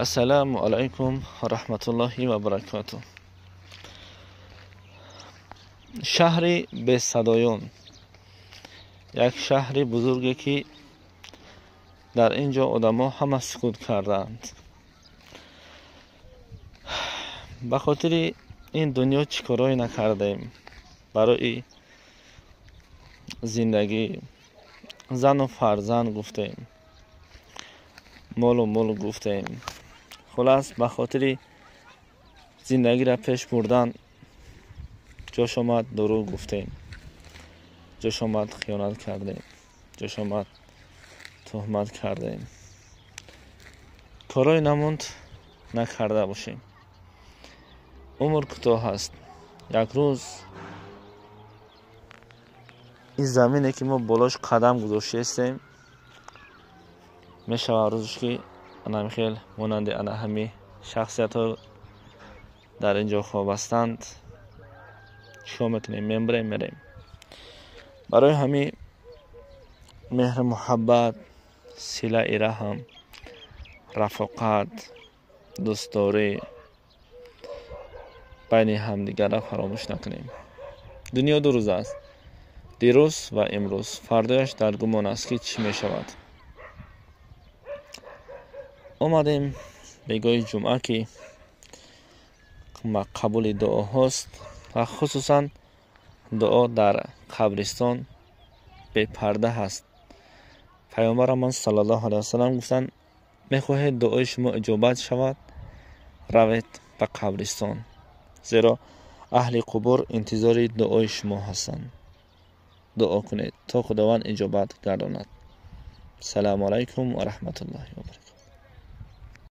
Ассалому алайкум ва раҳматуллоҳи ва баракотуҳ. Шаҳри бесадоён, як шаҳри бузурге, ки дар ин ҷо одамо ҳама сукут кардаанд. Ба хотири ин дунё чӣ корҳое накардаем? Барои зиндагӣ зану фарзанд гуфтем, молу мулк гуфтем. Хулас, ба хотири зиндагиро пеш бурдан ҷош омад дурӯғ гуфтем, ҷош омад хиёнат кардем, ҷош омад туҳмат кардем. Корҳое намонд накарда бошем. Умр кӯтоҳ аст. Як рӯз ин замине, ки мо болош қадам гузоштаистем, мешавад рӯзш, ки анами хел монанди ана ҳами шахсиятҳо дар ин ҷо хоб ҳастанд. Чикор мекунем? Мембирем, мерем. Барои ҳамин меҳру муҳаббат, силаи раҳм, рафоқат, дӯстдорӣ байни ҳамдигарро фаромӯш накунем. Дунё ду рӯз аст: дирӯз ва имрӯз. Фардояш дар гумон аст, ки чӣ мешавад. Омадем бегоҳи ҷумъа, ки қабули дуоҳост ва хусусан дуо дар қабристон бепарда ҳаст. Паёмбарамон саллаллоҳу алайҳи васаллам гуфтанд: «Мехоҳед дуои шумо иҷобат шавад, равед ба қабристон, зеро аҳли қубур интизори дуои шумо ҳастанд. Дуо кунед, то Худованд иҷобат гардонад». Салому алайкум ва раҳматуллоҳи ва баракатуҳ.